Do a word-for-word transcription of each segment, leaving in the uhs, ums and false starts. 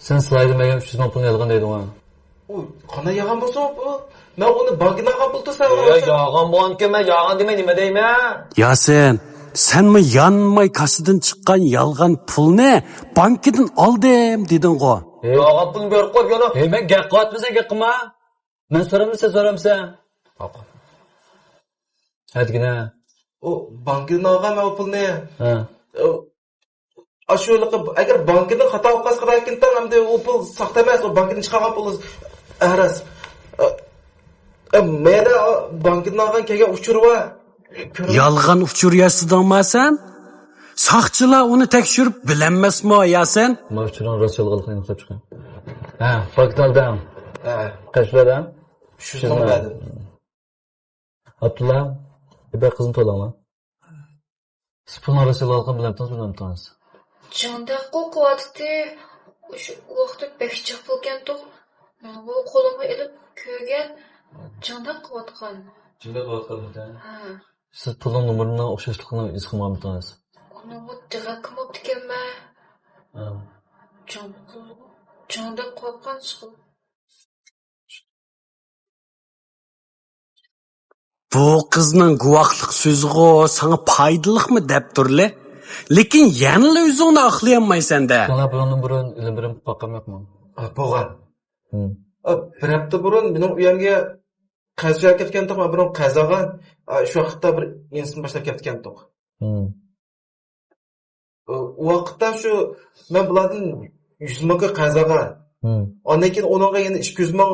سەن سىلايدىن بەرگەن ئۈچ يۈز مىڭ پۇلنى يالغان دەيدىغۇ؟ ئۇ قانداق يالغان بولسۇن ئۇ پۇل؟ مەن ئۇنى بانكىدىن ئالغان پۇل دېسە، يا، يالغان بولغانكەن، مەن يالغان دېمەي نېمە دەيمەن؟ ياسىن، سەنمۇ يانماي كاسسىدىن چىققان يالغان پۇلنى بانكىدىن ئالدىم دېدىڭغۇ؟ يالغان پۇلنى بېرىپ قويۇپ يەنە. ھەي، مەن گەپ قىلىۋاتىمەن، سەن گەپ قىلما. مەن سورامسەن، سەن سورامسەن. ھە دېگىنە. ئۇ بانكىدىن ئالغان مەن ئۇ پۇلنى. ھە. ئۇ ئاشۇ ھېلىقى، ئەگەر بانكىدىن خاتا بولۇپ قالسا قالايكىنتاڭ، ئەمدى ئۇ پۇل ساختا ئەمەس، ئۇ بانكىدىن چىقارغان پۇل ئەمەس. ئە، ئە، مەيدە بانكىدىن ئالغان كەلگەن ئۇچۇر بار. يالغان ئۇچۇر ياسىدىڭما سەن؟ ساقچىلار ئۇنى تەكشۈرۈپ بىلەلمەسمۇ ياسىن؟ ما ئۇچۇرنىڭ راست يالغانلىقىنى ئېنىقلاپ چىقىڭ. ھە، بانكىدىن ئالدىڭ. ھە. قانچە بەردىڭ؟ ئۈچ يۈز مىڭ بەردىم. ئابدۇللا، بىر قىزنى تولاڭلار. سىز پۇلنىڭ راست يالغانلىقىنى بىلەمتىڭىز، بىلمەمتىڭىز؟ جىڭدەك قورقۇۋاتتى. شۇ ۋاقىتتا بەك جىق پۇلكەنتۇق. مەنغۇ قولۇمغا ئېلىپ كۆرگەن، جىڭدەك قىلىۋاتقان. جىڭدەك قىلىۋاتقانمىكەن؟ ھە. سىز پۇلنىڭ نومۇرىنىڭ ئوخشاشلىقىنى ھېس قىلمامتىڭىز؟ ئۇنىڭغا دىققەت قىلماپتىكەنمەن. ھە. جىڭ-، جىڭدەك قورققان ئىشقىلىپ. بۇ قىزنىڭ گۇۋاھلىق سۆزىغۇ ساڭا پايدىلىقمۇ دەپ تۇرلى. لېكىن يەنىلا ئۆزۈڭنى ئاقلىيالمايسەن-دە. شۇڭا بۇنىڭدىن بۇرۇن ئىلىم بېرىپ باققان يوقمۇ؟ ئا، بولغان. ھىم. ئا، بىر ھەپتە بۇرۇن مېنىڭ ئۆيۈمگە قەزا كەپتىكەنتۇق، مەن بۇرۇن قەزاغا، ئا، شۇ ۋاقىتتا بىر ئىنىسىنى باشلاپ كەپتىكەنتۇق. ھىم. ئۇ ۋاقىتتا شۇ مەن بۇلاردىن يۈز مىڭ قەرز ئالغان. ھىم. ئاندىن كېيىن ئۇنىڭغا يەنە ئىككى يۈز مىڭ،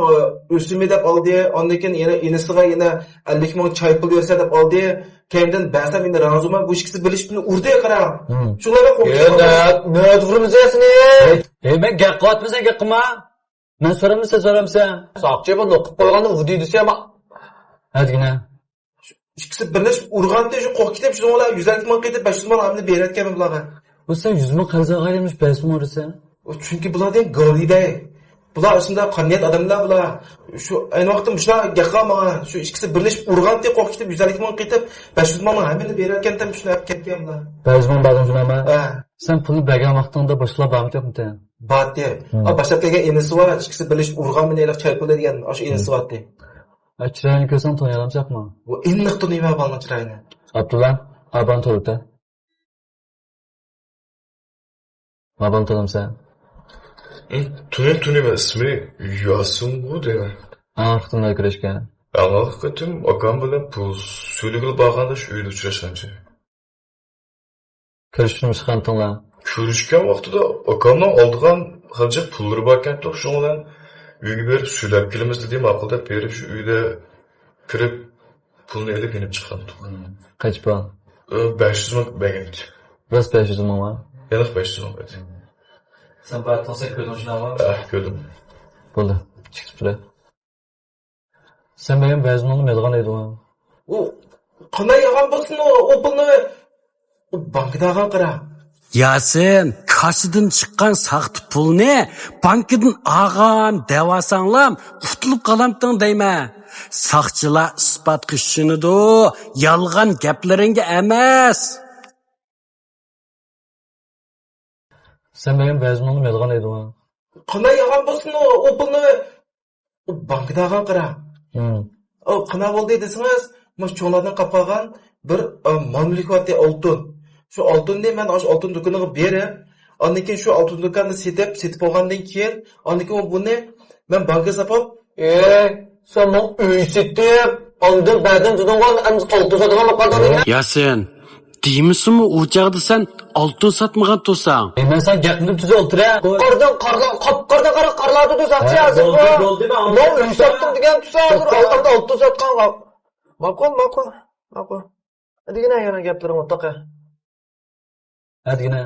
ئۆسۈمى دەپ ئالدى. ئاندىن كېيىن يەنە ئىنىسىغا يەنە ئەللىك مىڭ چاي پۇل بەرسە دەپ ئالدى. كەينىدىن بەرسەم يەنە رازىمەن، بۇ ئىككىسى بىرلىشىپ مېنى ئۇردى قارا. ھىم. شۇلارغا قوپۇپ يا، كەتتىم. نە، نە ئۇرىمىز ياسىنى؟ ھەي، ھەي، مەن گەپ قىلىۋاتىمەن، سەن گەپ قىلما. مەن سورامسەن، سورامسەن. ساقچى بۇ نوقۇپ قويغاندا ۋۇدى دېسە يامان. ھە دېگىنە. شۇ ئىككىسى بىرلىشىپ ئۇرغانتى، شۇ قورقۇپ كېتىپ، شۇنىڭ بىلەن يۈز ئەللىك مىڭ قېتىپ بەش يۈز مىڭ ئامىنى بېرەتكەنمەن بۇلارغا. بۇ سەن يۈز مىڭ قەرز ئالغان ئەمەس، بەش يۈز مىڭ ئۇرىسەن. ئۇ چۈنكى بۇلار دېگەن گاۋلىدەي. بۇلار ئاشۇنداق قانىيەت ئادەملەر بۇلار. شۇ ئەينى ۋاقىتتا مۇشۇلار گەپ قىلغان ماڭا. شۇ ئىككىسى بىرلىشىپ ئۇرغانتى، قورقۇپ كېتىپ يۈز ئەللىك مىڭ قېتىپ بەش يۈز مىڭنىڭ ھەممىنى بېرەتكەنتىم، شۇنى ئەپ كەتكەن بۇلار. بەش يۈز مىڭ بەردىڭ شۇنىما؟ ھە. سەن پۇلنى بەرگەن ۋاقتىڭدا باشقىلار بارمىدى يوقمىدى؟ بارتى. ھىم. ئا، باشلاپ كەلگەن ئىنىسى بار، ئىككىسى بىرلىشىپ ئۇرغان مېنى ھېلىقى چاي پۇلى دېگەن، ئاشۇ ئىنىسى ھىم. بارتى. ئا، چىرايىنى كۆرسەڭ تونۇيالامسەن يوقمۇ؟ ئۇ ئېنىق تونۇيمەن بالىنىڭ چىرايىنى. ئابدۇللا، ئا، بالىنى تونۇيتە. ئا، بالىنى تونۇمسەن؟ ھىم، تونۇيمەن، تونۇيمەن. ئىسمى ياسىنغۇ دەيمەن. ئاڭا قېتىمدا كۆرۈشكەن؟ ئاڭا قېتىم ئاكام بىلەن پۇل سۈيلۈگىلى بارغاندا شۇ ئۆيدە ئۇچراشقانچە. كۆرۈشۈشنى چىققانتىڭلار؟ كۆرۈشكەن ۋاقتىدا ئاكامنىڭ ئالىدىغان خەرجلىك پۇللىرى باركەنتۇق، شۇنىڭ بىلەن ئۆيگە بېرىپ سۈيلەپ كېلىمىز دېدى، ماقۇل دەپ بېرىپ شۇ ئۆيدە كىرىپ پۇلنى ئېلىپ يېنىپ چىققانتۇق. قانچە پۇل؟ ئە، بەش يۈز مىڭ بەرگەنتى. راست بەش يۈز مىڭ ما؟ ئېنىق بەش يۈز مىڭ بەردى. سەن بارتىڭ، سەن كۆردۈڭ شۇنداقمۇ؟ ئە، كۆردۈم. بولدى، چىقىپ تۇرە. سەن مېنىڭ بەش يۈز مىڭنى ئېلىغان ئىدىڭ. ئۇ قانداق ئالغان بولسۇن ئۇ، ئۇ پۇلنى؟ ئۇ بانكىدا ئالغان قارا. ياسىن، كاسسىدىن چىققان ساختا پۇلنى بانكىدىن ئالغان دەۋالساڭلام قۇتۇلۇپ قالامتىڭ دەيمەن. ساقچىلار ئىسپاتقا ئىشىنىدۇ، يالغان گەپلىرىڭگە ئەمەس. سەن مېنىڭ بەش يۈز مىڭنى ئېلىغان ئىدىڭ. قانداق ئالغان بولسۇن ئۇ، ئۇ پۇلنى؟ ئۇ بانكىدا ئالغان قارا. ھىم. ئۇ قانداق بولدى دېسىڭىز، مۇشۇ چوڭلاردىن قاپالغان بىر، ئە، مال مۈلۈك بارتى، ئالتۇن. شۇ ئالتۇننى مەن ئاشۇ ئالتۇن دۇكىنىغا بېرىپ، ئاندىن كېيىن شۇ ئالتۇن دۇكاننى سېتىپ، سېتىپ بولغاندىن كېيىن، ئاندىن كېيىن بۇنى مەن بانكىغا ساپاپ، ئەي، سەن ماڭا ئۆي سېتىپ، ئالدىن بەردىن دېدىڭغۇ، ئەمدى ئالتۇن ساتىدىغان بولۇپ قالدىڭ دېگەن. ياسىن، دېمىسىمۇ ئۇ چاغدا سەن ئالتۇن ساتمىغان تۇرساڭ. ئەي، مەن ساڭا گەپنى تۈزۈپ ئولتۇراي. قارىدىڭ، قارلار، قاپقارىدىڭ، قارا، قارلار دېدى، ساقچى ھە، ھازىر بولدى، بۇ. بولدى، مەن ماڭا ئۆي ساتتىم دېگەن تۇرساڭ، ھازىر توختاڭ. ئالتۇن، ئالتۇن ساتقانغا. ماقۇل، ماقۇل، ماقۇل. دېگىنە يەنە گەپلىرىڭ ئوتتاق. ھە دېگىنە.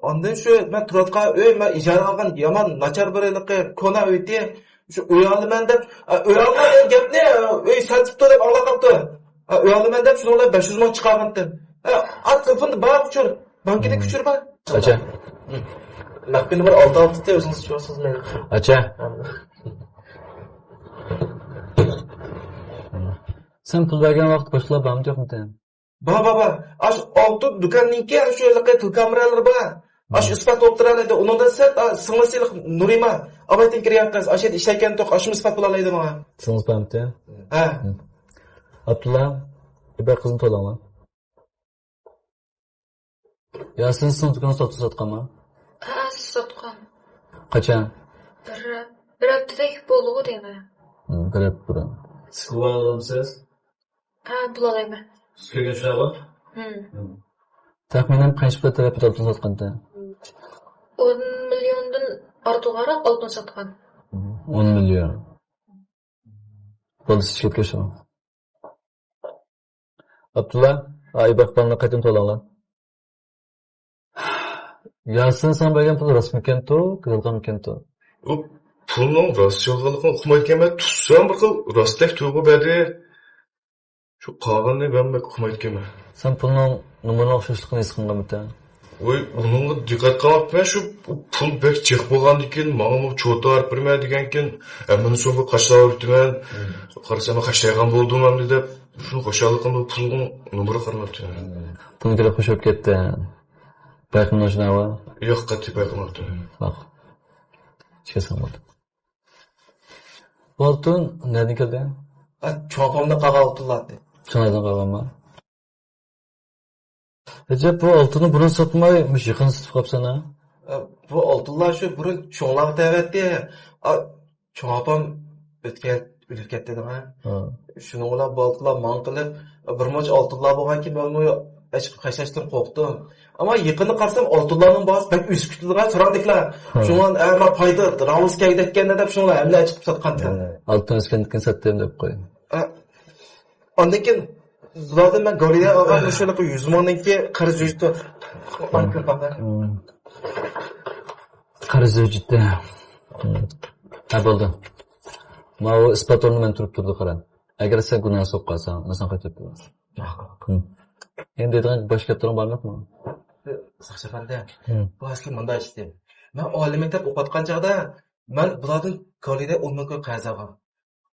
ئاندىن شۇ مەن تۇرۇۋاتقان ئۆي، مەن ئىجارىگە ئالغان يامان ناچار بىر ھېلىقى كونا ئۆيتى. شۇ ئۆي ئالىمەن دەپ، ئا، ئۆي ئالغان گەپنى، ئا، ئۆي ساتىپتۇ دەپ ئاڭلاپ قاپتۇ. ئا، ئۆي ئالىمەن دەپ شۇنىڭ بىلەن بەش يۈز مىڭ چىقارغانتىم. ئا، ئا، تېلېفوندا بار ئۇچۇر. بانكىدىكى ئۇچۇر بار. ئاچا. نەق پېيىنى بىر ئالتە ئالتە ئۆزىڭىز چىقىرىسىز مەن. ئاچا. سەن پۇل بەرگەن ۋاقىت باشقىلار بارمىدى يوقمىدى؟ بار، بار، بار. ئاشۇ ئالتۇن دۇكاننىڭكى ئاشۇ ھېلىقى تېلېكامېرالىرى بار. ئاشۇ ئىسپات بولۇپ تۇرالايدۇ. ئۇنىڭدىن سىرت، ئا، سىڭلىسى نۇرىما ئاۋايتىن كىرگەن قىز، ئاشۇ يەردە ئىشلەيدىكەن توق، ئاشۇمۇ ئىسپات بولالايدۇ ماڭا. سىڭلىسى بارمىتى؟ ھە. ھە. ئابدۇللا، ئىبرا قىزنى تولاڭلار. ياسىن، سىزنىڭ دۇكىنىڭىزدا ئالتۇن ساتقانمۇ؟ ھە، ساتقان. قاچان؟ بىر، بىر ھەپتىدەك بولدىغۇ دەيمەن. ھىم، بىر ھەپتە بۇرۇن. سىز بۇلالايمسىز؟ ھە، بۇلالايمەن. سىز كۆرگەن چاغدا؟ ھىم. تەخمىنەن قانچە پۇل تەرەپىدە ئالتۇن ساتقانتى؟ ئون مىليوندىن ئارتۇقراق ئالتۇن ساتقان. ئون مىليون. بولدى، سىز كەتكەچ. ئابدۇللا، ئايباق بالىنى قايتىم تولاڭلار. ياسىن، ساڭا بەرگەن پۇل راستمىكەنتۇ، يالغانمىكەنتۇ؟ ئۇ پۇلنىڭ راست يالغانلىقىنى ئۇقمايدىكەنمەن، تۇتسام بىر خىل راستتەك تۇيغۇ بەردى. شۇ قالغىنىنى مەن بەك ئۇقمايدىكەنمەن. سەن پۇلنىڭ نومۇرىنىڭ ئوخشاشلىقىنى ھېس قىلغانمىتەن؟ ۋوي، ئۇنىڭغا دىققەت قىلماپتىمەن، شۇ پۇل بەك جىق بولغاندىن كېيىن، ماڭىمۇ چوتا ئېلىپ بېرىمەن دېگەنكىن، ھەممىنى سومغا قاچىلاۋېتىمەن. قارىسام، خەجلەيدىغان بولدۇم ئەمدى دەپ، شۇ خۇشاللىقىمدا پۇلنىڭ نومۇرىغا قارىماپتىمەن. پۇلنى كۆرۈپ خۇش بولۇپ كەتتى. بايقىمىدىڭ شۇنداقمۇ؟ ياق، قەتئىي بايقىماپتىمەن. باق. ئىچكەن بولدى. بۇ ئالتۇن نەدىن كەلدى؟ ئە، چوڭ ئاپامدىن قالغان ئالتۇنلار ئىدى. چوڭ ئاپاڭدىن قالغانمۇ؟ ئەجەب، بۇ ئالتۇننى بۇرۇن ساتماي، مۇشۇ يېقىن سېتىپ قاپسەن ھە؟ ئە، بۇ ئالتۇنلار شۇ بۇرۇن چوڭلارغا تەۋەتتى. ئا، چوڭ ئاپام ئۆتكەن، ئۆلۈپ كەتتى دەڭە. ھە. شۇنىڭ بىلەن بۇ ئالتۇنلار ماڭا قېلىپ، بىر مۇنچە ئالتۇنلار بولغانكىن، مەنمۇ ئەچىقىپ خەجلەشتىن قورقتۇم. ئەمما يېقىندا قارىسام، ئالتۇنلارنىڭ باھاسى بەك ئۆسۈپ كېتىدىغان سوراڭدىكىلەر. ھە. شۇڭا، ئە، ما پايدا، راۋۇس كەيدەككەن دەپ، شۇڭا ھەممىنى ئەچىقىپ ساتقانتى. ھە. ئالتۇن ئۆسكەندىن كېيىن ساتتىم دەپ قوي. ئە، ئاندىن كېيىن بۇلاردىن مەن گالىدە ئالغان مۇشۇ يۈز مىڭنىڭكى قەرز ھۆججىتى. قەرز ھۆججىتى. ھە، بولدى. ماۋۇ ئىسپات ئورنى مەن تۇرۇپ تۇردى، قارا. ئەگەر سەن گۇناھقا سوقۇپ قالساڭ، مەن ساڭا قايتۇرۇپ بېرىمەن. ئەمدى دەيدىغان باشقا گەپلىرىڭ بارمۇ؟ ساقچى ئەپەندى، بۇ ئەسلى مۇنداق ئىشتى. مەن ئالىي مەكتەپ ئوقۇۋاتقان چاغدا مەن بۇلاردىن گالىدە ئون مىڭ كوي قەرز ئالغان.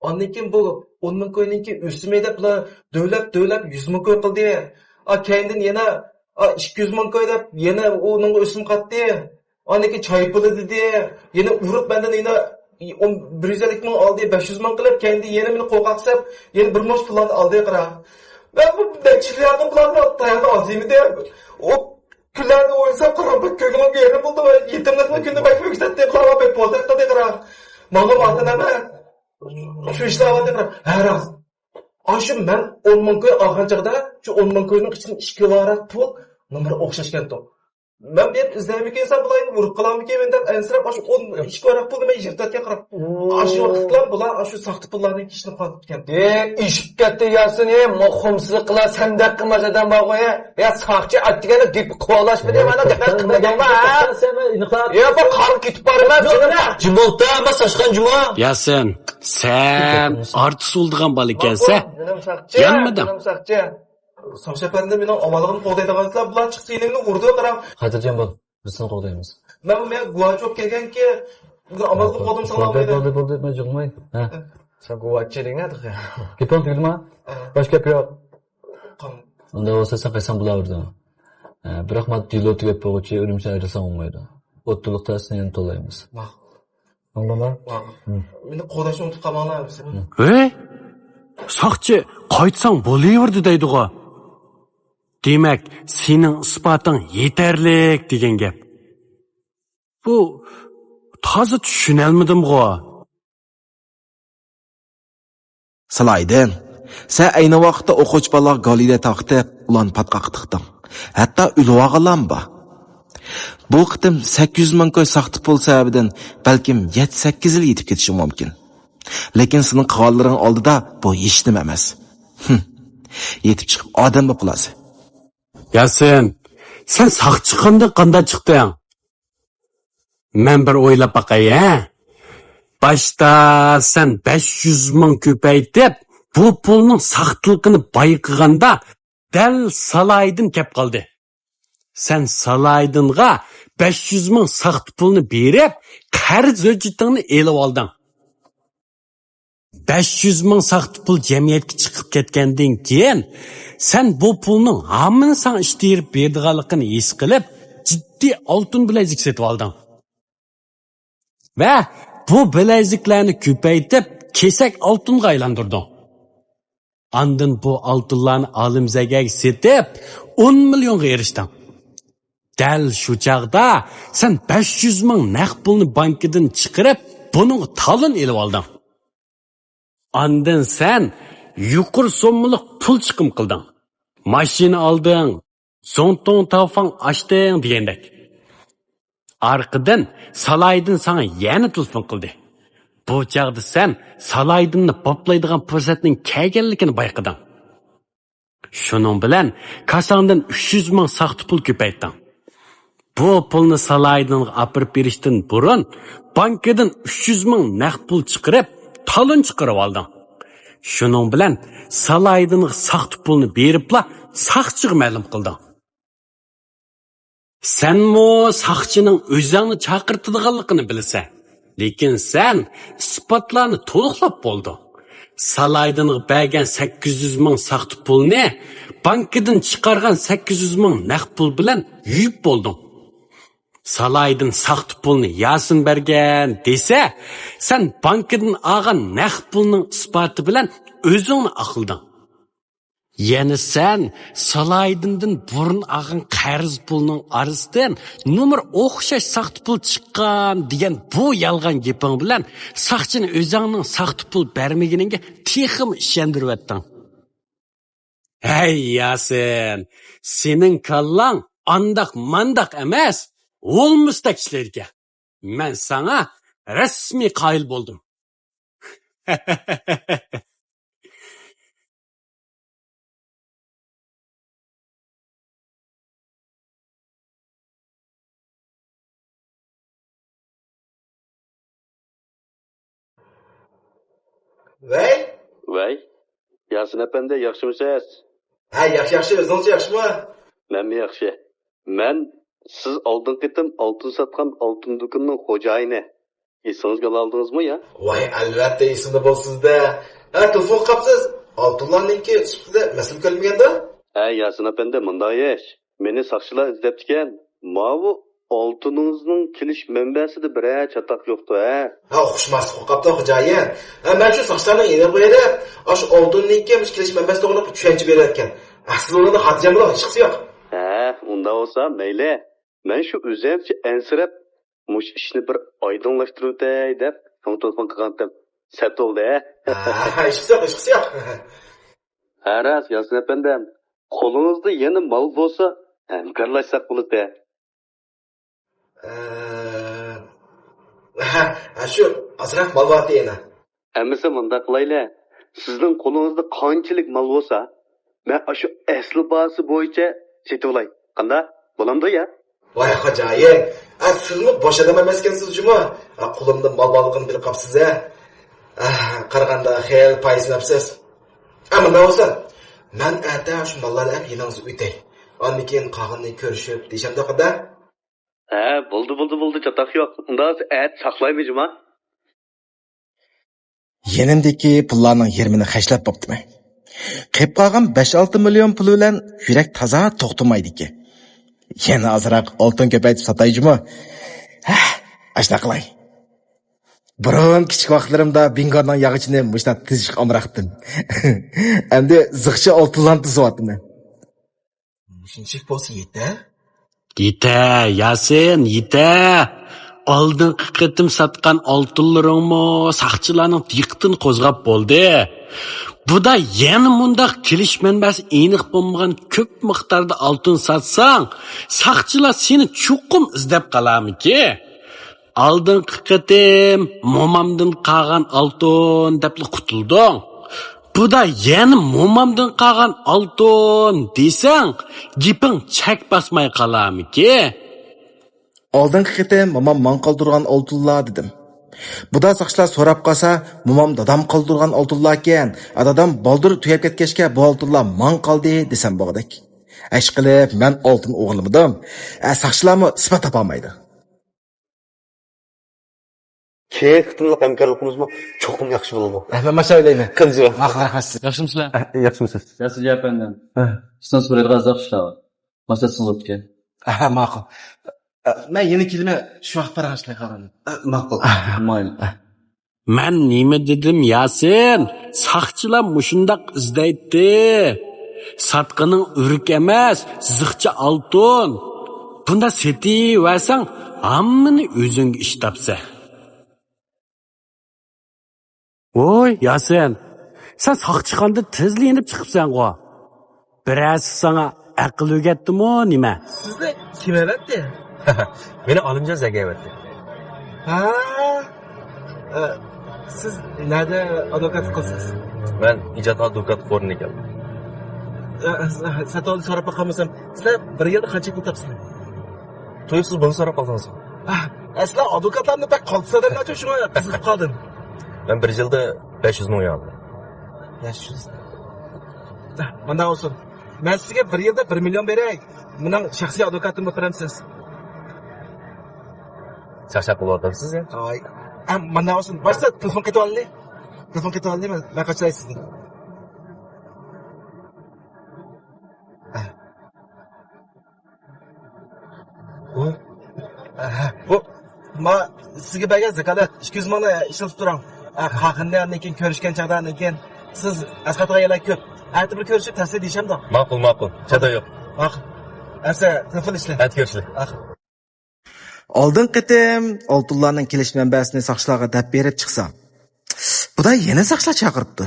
ئاندىن كېيىن بۇ ئون مىڭ كوينىڭكى ئۆسۈمى دەپ بۇلار دۆۋىلەپ، دۆۋىلەپ يۈز مىڭ كوي قىلدى. ئا، كەينىدىن يەنە، ئا، ئىككى يۈز مىڭ كوي دەپ يەنە ئۇنىڭغا ئۆسۈم قاتتى. ئاندىن كېيىن چاي پۇلى دېدى. يەنە ئۇرۇپ مەندىن يەنە ئون، بىر يۈز ئەللىك مىڭ ئالدى، بەش يۈز مىڭ قىلىپ، كەينىدىن يەنە مېنى قورقاق سەپ، يەنە بىر مۇنچە پۇللارنى ئالدى قارا. مەن بۇ نەچچە يىل ياقى بۇلارنى تاياقتا ئازىيمىدىم. ئۇ كۈنلەرنى ئويلىسام، قارا، بىر كۆڭلۈمگە يېرىم بولدى. يېتىملىقنىڭ كۈنى بەك ئۆكسەتتى، بۇلارغا بەك بوزەك قىلدى قارا. ماڭا ئاتىنەمە. شۇ ئىشلار بار دەپ ھە راست. ئاشۇ مەن ئون مىڭ كوي ئالغان چاغدا، شۇ ئون مىڭ كوينىڭ ئىچىدىن ئىككى ۋاراق پۇل نومۇرى ئوخشاشكەنتۇ. مەن بېرىپ ئىزدەيمىكىن، سەن بۇلارنى ئۇرۇپ قالامىكىنمەن دەپ ئەنسىرەپ، ئاشۇ ئون ئىككى ۋاراق پۇلنى مەن يىرتىۋەتكەن قاراپ. ئاشۇ ۋاقىتلار بۇلار ئاشۇ ساختا پۇللارنىڭ ئىچىنى قاتىپ كەتتى. ئېي، ئېشىپ كەتتى ياسىن، ئېي، مۇقىمسىزلىق قىلا سەندەك قىلماس ئادەم بارغۇ، ئېي. يا ساقچى ئات دېگەندە گېپى قولاشمىدى، مانا دىققەت قىلمىدىڭمۇ، ھە؟ يا بىر قارا كېتىپ بارىمەن، جېنىم. جىم بول، تا، ما ساشقان جۇما. ياسىن، سەن ئارتىس بولىدىغان بالا ئىكەنسەن. جېنىم ساقچى، يانمىدىڭ. جېنىم ساقچى. ساقچى ئەپەندى، مېنىڭ ئامانلىقىمنى قوغدايدىغانسىلەر، بۇلار چىقسا يېنىمنى ئۇرىدۇ، قاراڭ. خاتىرجەم بول، بىز سېنى قوغدايمىز. مەن، مەن گۇۋاچى بولۇپ كەلگەنكى، بۇ ئامانلىقنى قوغدىمىساڭلار بولدى، بولمايدۇ. بولدى، بولدى، مەن جىغماي. ھە. سەن گۇۋاچى دېگەن نەدە؟ گېپىڭ تۈگىدىما؟ ھە. باشقا گەپ يوق. ئۇنداق بولسا سەن قايساڭ بولاۋېرىدۇ. ھە، بىراق مانا دېلو تۈگەپ بولغۇچە ئۈرۈمچىدىن ئايرىلساڭ بولمايدۇ. ئوتتۇرىلىقتا سېنى يەنە تولايمىز. ماقۇل. ئاڭلىما. ماقۇل. ھە. مېنى قوغداشنى ئۇنتۇپ قالماڭلار، ھەممىسى. ھە. ھەي! ساقچى، قايتساڭ بولۇۋېرىدۇ دەيدىغۇ. دېمەك، سېنىڭ ئىسپاتىڭ يېتەرلىك دېگەن گەپ. بۇ تازا چۈشىنەلمىدىمغۇ. سالاھىدىن، سەن ئەينى ۋاقىتتا ئوقۇغۇچى بالىلارغا گالىلە تارقىتىپ، ئۇلارنى پاتقاققا تىقتىڭ. ھەتتا ئۆلۈۋالغانلارمۇ بار. بۇ قېتىم سەككىز يۈز مىڭ كوي ساختا پۇل سەۋەبىدىن بەلكىم يەتتە سەككىز يىل يېتىپ كېتىشىڭ مۇمكىن. لېكىن سېنىڭ قىلغانلىرىڭ ئالدىدا بۇ ھېچنېمە ئەمەس. ھىم. يېتىپ چىقىپ ئادەم بول خۇلاسە. ياسىن، سەن ساقچى چىققاندىن قانداق چىقتىڭ؟ مەن بىر ئويلاپ باقاي، ھە؟ باشتا سەن بەش يۈز مىڭ كۆپەيتىپ، بۇ پۇلنىڭ ساختىلىقىنى بايقىغاندا، دەل سالاھىدىن كەپ قالدى. سەن سالاھىدىنغا بەش يۈز مىڭ ساختا پۇلنى بېرىپ، قەرز ھۆججىتىڭنى ئېلىۋالدىڭ. بەش يۈز مىڭ ساختا پۇل جەمئىيەتكە چىقىپ كەتكەندىن كېيىن، سەن بۇ پۇلنىڭ ھاممىنى ساڭا ئىشتىيرىپ بېرىدىغانلىقىنى ھېس قىلىپ، جىددىي ئالتۇن بىلەيزۈك سېتىۋالدىڭ. ۋە بۇ بىلەيزۈكلەرنى كۆپەيتىپ، كېسەك ئالتۇنغا ئايلاندۇردۇڭ. ئاندىن بۇ ئالتۇنلارنى ئالىمزەگەگە سېتىپ، ئون مىليونغا ئېرىشتىڭ. دەل شۇ چاغدا سەن بەش يۈز مىڭ نەق پۇلنى بانكىدىن چىقىرىپ، بۇنىڭغا تالون ئېلىۋالدىڭ. ئاندىن سەن يۇقىرى سوممىلىق پۇل چىقىم قىلدىڭ. ماشىنا ئالدىڭ، زۇڭتۇڭ تاۋفاڭ ئاچتىڭ دېگەندەك. ئارقىدىن سالاھىدىن ساڭا يەنە تېلېفون قىلدى. بۇ چاغدا سەن سالاھىدىننى بوپلايدىغان پۇرسەتنىڭ كەلگەنلىكىنى بايقىدىڭ. شۇنىڭ بىلەن كاساڭدىن ئۈچ يۈز مىڭ ساختا پۇل كۆپەيتتىڭ. بۇ پۇلنى سالاھىدىنغا ئاپىرىپ بېرىشتىن بۇرۇن، بانكىدىن ئۈچ يۈز مىڭ نەق پۇل چىقىرىپ، تالون چىقىرىۋالدىڭ. شۇنىڭ بىلەن سالاھىدىنغا ساختا پۇلنى بېرىپلا، ساقچىغا مەلۇم قىلدىڭ. سەنمۇ ساقچىنىڭ ئۆزۈڭنى چاقىرتىدىغانلىقىنى بىلىسەن. لېكىن سەن ئىسپاتلارنى تولۇقلاپ بولدۇڭ. سالاھىدىنغا بەرگەن سەككىز يۈز مىڭ ساختا پۇلنى بانكىدىن چىقارغان سەككىز يۈز مىڭ نەق پۇل بىلەن يۇيۇپ بولدۇڭ. سالاھىدىن ساختا پۇلنى ياسىن بەرگەن دېسە، سەن بانكىدىن ئالغان نەق پۇلنىڭ ئىسپاتى بىلەن ئۆزۈڭنى ئاقلىدىڭ. يەنە سەن سالاھىدىندىن بۇرۇن ئالغان قەرز پۇلنىڭ ئارىسىدىن نومۇر ئوخشاش ساختا پۇل چىققان دېگەن بۇ يالغان گېپىڭ بىلەن ساقچىنى ئۆزۈڭنىڭ ساختا پۇل بەرمىگىنىڭگە تېخىمۇ ئىشەندۈرۈۋەتتىڭ. ھەي ياسىن، سېنىڭ كاللاڭ ئانداق مانداق ئەمەس، ھولمىستەك ئىشلەيدىكەن. مەن ساڭا رەسمىي قايىل بولدۇم. ۋەي. ۋەي، ياسىن ئەپەندى، ياخشىمۇسىز؟ ھە، ياخشى، ياخشى. ئۆزىڭىزچە ياخشىمۇ؟ مەنمۇ ياخشى. مەن سىز ئالدىنقى قېتىم ئالتۇن ساتقان ئالتۇن دۇكىنىنىڭ خوجايىنى. ئېسىڭىزگە ئالالدىڭىزمۇ يا؟ ۋاي، ئەلۋەتتە ئېسىمدە بولسىز-دە. ھە، تېلېفون قىلىپسىز. ئالتۇنلارنىڭكى سۈپىتىدە مەسىلە كۆرۈلمىگەندۇ؟ ھە، ياسىن ئەپەندى، مۇنداق ئىش. مېنى ساقچىلار ئىزدەپتىكەن. ماۋۇ ئالتۇنىڭىزنىڭ كېلىش مەنبەسىدە بىرەر چاتاق يوقتۇ، ھە؟ ھە، ئۇقۇشماسلىق بولۇپ قاپتۇ، خوجايىن. ھە، مەن شۇ ساقچىلارنىڭ يېنىغا بېرىپ، ئاشۇ ئالتۇننىڭكى مۇشۇ كېلىش مەنبەسى توغرىلىق چۈشەنچە بېرىۋەتكەن. ئەسلى ئۇلاردا خاتىرجەم بولۇڭ، ھېچقىسى يوق. ھە، ئۇنداق بولسا مەيلى. مەن شۇ ئۆزۈمچە ئەنسىرەپ، مۇشۇ ئىشنى بىر ئايدىڭلاشتۇرۇۋېتەي دەپ، شۇڭا تېلېفون قىلغانتىم. سەت بولدى، ھە؟ ھە، ھېچقىسى يوق، ھېچقىسى يوق. ھە، راست، ياسىن ئەپەندىم. قولىڭىزدا يەنە مال بولسا، ھەمكارلاشساق بولىدۇ. ئە، ھە، ھە، شۇ ئازراق مال بار يەنە. ئەمىسە مۇنداق قىلايلى، سىزنىڭ قولىڭىزدا قانچىلىك مال بولسا، مەن ئاشۇ ئەسلى باھاسى بويىچە سېتىۋالاي. قانداق؟ بولامدۇ يا؟ ۋاي خوجايىن، ئە، سىزمۇ بوش ئادەم ئەمەسكەنسىز جۇمۇ. ئە، قولۇمدا مال بارلىقىنى بىلىپ قاپسىز ھە. ئە، قارىغاندا خېلى پايدىسىناپسىز. ئە، مۇنداق بولسا، مەن ئەتە شۇ ماللارنى ئەپ يېنىڭىزغا ئۆتەي. ئاندىن كېيىن قالغىنىنى كۆرۈشۈپ دېيىشەمدۇ قادا؟ ھە، بولدى، بولدى، بولدى، چاتاق يوق. ئۇنداق ئەتە ساقلايمەن جۇما. يېنىمدىكى پۇللارنىڭ يېرىمىنى خەجلەپ بوپتىمەن. قېلىپ قالغان بەش-ئالتە مىليون پۇل بىلەن يۈرەك تازا توختىمايدىكەن. يەنە ئازراق ئالتۇن كۆپەيتىپ ساتاي جۇمۇ. ھە، ئاشۇنداق قىلاي. بۇرۇن كىچىك ۋاقىتلىرىمدا بىڭگورنىڭ ياغىچىنى مۇشۇنداق تىزىشقا ئامراقتىم. ئەمدى زىخچە ئالتۇنلارنى تىزىۋاتىمەن. مۇشۇنچىلىك بولسا يېتە. يېتە، ياسىن، يېتە. ئالدىنقى قېتىم ساتقان ئالتۇنلىرىڭمۇ ساقچىلارنىڭ دىققىتىنى قوزغاپ بولدى. بۇدا يەنە مۇنداق كېلىش مەنبەسى ئېنىق بولمىغان كۆپ مىقداردا ئالتۇن ساتساڭ، ساقچىلار سېنى چوقۇم ئىزدەپ قالارمىكىن؟ ئالدىنقى قېتىم مومامدىن قالغان ئالتۇن دەپلا قۇتۇلدۇڭ. بۇدا يەنە مومامدىن قالغان ئالتۇن دېسەڭ، گېپىڭ چەك باسماي قالارمىكىن؟ ئالدىنقى قېتىم مومام ماڭا قالدۇرغان ئالتۇنلار دېدىم. بۇدا ساقچىلار سوراپ قالسا، مومام دادام قالدۇرغان ئالتۇنلاركەن، ئا، دادام بالدۇر تۈگەپ كەتكەچكە بۇ ئالتۇنلار ماڭا قالدى دېسەم بولغۇدەك. ئىشقىلىپ، مەن ئالتۇن ئوغرىلىمىدىم. ئە، ساقچىلارمۇ ئىسپات تاپالمايدۇ. كېيىنكى قېتىملىق ھەمكارلىقىمىزمۇ چوقۇم ياخشى بولىدۇ. ئە، مەن ماشۇ ئويلايمەن. قىلىجۇ. ئاخىر رەھمەت سىزگە. ياخشىمۇسىلەر؟ ئە، ياخشىمۇسىز؟ ياخشى جاپەندىم. ھە. سىزنىڭ سورىدىغان ئازراق ئىشلار بار. ماقسەت سىزغا ئۆتكەن. ئەھە، ماقۇل. ئە، مەن يەنە كېلىمەن، شۇ ۋاقىت پاراڭلىشىپ قالغىن. ئە، ماقۇل. ئەھە. مايلى. ئە. مەن نېمە دېدىم، ياسىن؟ ساقچىلار مۇشۇنداق ئىزدەيتتى. ساتقىنىڭ ئۆرۈك ئەمەس، زىخچە ئالتۇن. بۇندا سېتىۋەرسەڭ، ھەممىنى ئۆزۈڭگە ئىش تاپسەن. ۋوي، ياسىن، سەن ساقچىخانىدىن تېزلا يېنىپ چىقىپسەنغۇ؟ بىرەرسى ساڭا ئەقىل ئۆگەتتىمۇ نېمە؟ سىزنى كىم ئەۋەتتى؟ مېنى ئالىمجان زەگى ئەۋەتتى. ھا؟ ئە، سىز نەدە ئادۋوكاتلىق قىلىسىز؟ مەن ئىجاد ئادۋوكات قورىنى كەلدىم. ئە، سەتەۋلى سوراپ باقالمىسام، سىلەر بىر يىلدا قانچە پۇل تاپىسىلەر؟ تۇيۇقسىز بۇنى سوراپ قالدىڭىز. ئە، ئەسلى ئادۋوكاتلارنى بەك قالتىس ئادەملەرچۇ، شۇڭا قىزىقىپ قالدىم. مەن بىر يىلدا بەش يۈز مىڭ يۈەن ئالىمەن. بەش يۈز. ئە، مۇنداق بولسۇن. مەن سىزگە بىر يىلدا بىر مىليون بېرەي. مېنىڭ شەخسىي ئادۋوكاتىم بولۇپ بېرەمسىز؟ چاقچاق قىلىۋاتامسىز يا؟ ئاي. ئە، مۇنداق بولسۇن. باشتا تېلېفون قېتىۋالىلى. تېلېفون قېتىۋالىلى، مەن، مەن قاچىلاي سىزنى. ئە. بۇ، ئە، بۇ، ما، سىزگە بەرگەن زاكالەت ئىككى يۈز مىڭنى ئىشلىتىپ تۇرۇڭ. ئە، قالغىنىنى ئاندىن كېيىن كۆرۈشكەن چاغدا ئاندىن كېيىن سىز ئەسقاتىدىغان يەرلەر كۆپ. ئەتە بىر كۆرۈشۈپ تەسلىي دېيىشەمدۇ؟ ماقۇل، ماقۇل. چاتا يوق. ماقۇل. ئەسە، تېلېفون ئىشلە. ئەتە كۆرۈشىلى. ماقۇل. ئالدىنقى قېتىم ئالتۇنلارنىڭ كېلىش مەنبەسىنى ساقچىلارغا دەپ بېرىپ چىقسام، بۇدا يەنە ساقچىلار چاقىرىپتۇ.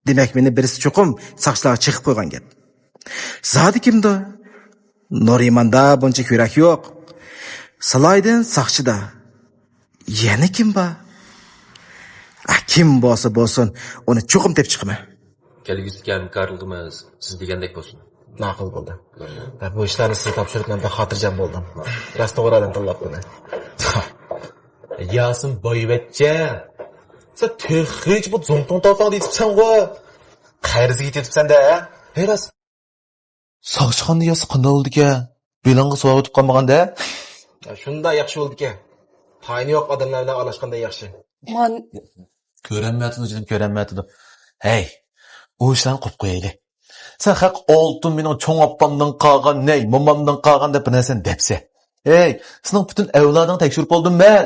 دېمەك، مېنى بىرسى چوقۇم ساقچىلارغا چېقىپ قويغان گەپ. زادى كىمدۇ؟ نۇرىماندا بۇنچە كۆرەك يوق. سىلايدىن ساقچىدا. يەنە كىم بار؟ ئە، كىم بولسا بولسۇن، ئۇنى چوقۇم تېپىپ چىقىمەن. كەلگۈسىدىكى ھەمكارلىقىمىز سىز دېگەندەك بولسۇن. ماقۇل بولدى. بۇ ئىشلارنى سىزگە تاپشۇرۇپ مەن بەك خاتىرجەم بولدۇم. راست توغرا ئادەم تاللاپتىمەن. ياسىن بايۋەچچە، سەن تېخىچە بۇ زۇڭتۇڭ تاۋتاڭدا يېتىپسەنغۇ. قەرزگە يېتىپسەن-دە، ھە؟ ھەي راست. ساقچىخانىدا ياتسا قانداق بولىدىكەن؟ بېلىڭغا سۇ ئاغىتىپ قالمىغاندا؟ شۇنداق ياخشى بولىدىكەن. تايىنى يوق ئادەملەر بىلەن ئارىلاشقاندەك ياخشى. مان- كۆرەلمەيۋاتىدۇ جېنىم، كۆرەلمەيۋاتىدۇ. ھەي، ئۇ ئىشلارنى قويۇپ قويايلى. سەن خەق ئالتۇن مېنىڭ چوڭ ئاپامدىن قالغان، نەي، مومامدىن قالغان دەپ بىر نەرسىنى دەپسە. ھەي، سېنىڭ پۈتۈن ئەۋلادىڭنى تەكشۈرۈپ بولدۇم مەن.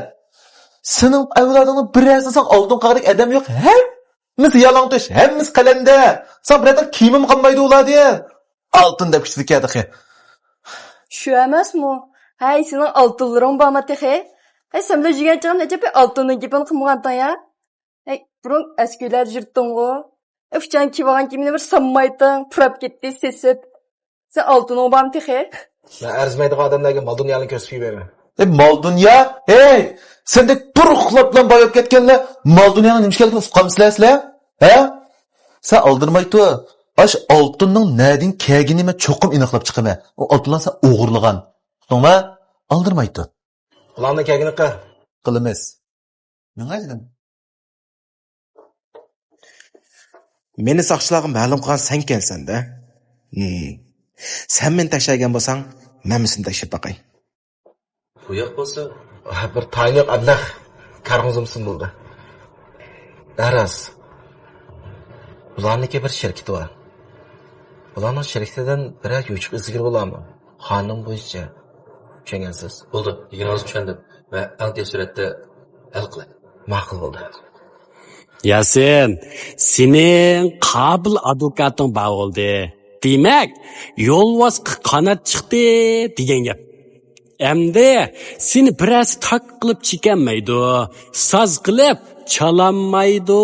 سېنىڭ ئەۋلادىڭنىڭ بىرەرسىنى ساڭا ئالتۇن قالغۇدەك ئادەم يوق. ھەممىسى يالاڭتۆش، ھەممىسى قەلەندەر. ساڭا بىرەر تال كىيىمىم قالمايدۇ ئۇلاردىن. ئالتۇن دەپ كۈچىدىكەن تېخى. شۇ ئەمەسمۇ؟ ھەي، سېنىڭ ئالتۇنلىرىڭ بارمۇ تېخى؟ ھەي، سەن بىلەن يۈرگەن چېغىم نەچچە پېتى ئالتۇننىڭ گېپىنى قىلمىغانتىڭ يا؟ ھەي، بۇرۇن ئەسكى ئۆيلەردە يۈرۈتتۈڭغۇ؟ ئۇچان كىيىۋالغان كىيىمىڭنى بىر سالمايتتىڭ، پۇراپ كەتتى، سېسىپ. سەن ئالتۇنۇڭ بارمۇ تېخى؟ مەن ئەرزىمەيدىغان ئادەملەرگە مال دۇنيالىرىنى كۆرسىتىپ يۈرمەيمەن. ئەي، مال دۇنيا؟ ھەي، سەندەك تۇرۇقلاپ بىلەن باياپ كەتكەنلەر مال دۇنيانىڭ نېمە ئىكەنلىكىنى ئۇققانمىسىلەر سىلەر؟ ھە؟ سەن ئالدىرىماي تۇر. ئاشۇ ئالتۇننىڭ نەدىن كەلگىنىنى مەن چوقۇم ئېنىقلاپ چىقىمەن. ئۇ ئالتۇنلارنى سەن ئوغرىلىغان. ئۇقتۇڭما؟ ئالدىرىماي تۇر. پۇلاننىڭ كەلگىنى قىل. قىلىمىز. مېڭە دېدىم. مېنى ساقچىلارغا مەلۇم قىلغان سەنكەنسەن-دە. ھىم. سەن مېنى تەكشۈرگەن بولساڭ، مەنمۇ سېنى تەكشۈرۈپ باقاي. بۇ ياق بولسا، بىر تايىنى يوق ئەبلەخ كارغا زۇمسۇن بولدى. ئەرەس. بۇلارنىڭكى بىر شىركىتى بار. بۇلارنىڭ شىركىتىدىن بىرەر يوچۇق ئىزدىگىلى بولارمۇ؟ قانۇن بويىچە. چۈشەنگەنسىز. بولدى، دېگىنىڭىزنى چۈشەندىم. مەن ئەڭ تېز سۈرئەتتە ھەل قىلاي. ماقۇل بولدى. ياسىن، سېنىڭ قابىل ئادۋوكاتىڭ بار بولدى. دېمەك، يولۋاسقا قانات چىقتى دېگەن گەپ. ئەمدى سېنى بىرەرسى تاك قىلىپ چېكەلمەيدۇ، ساز قىلىپ چالالمايدۇ.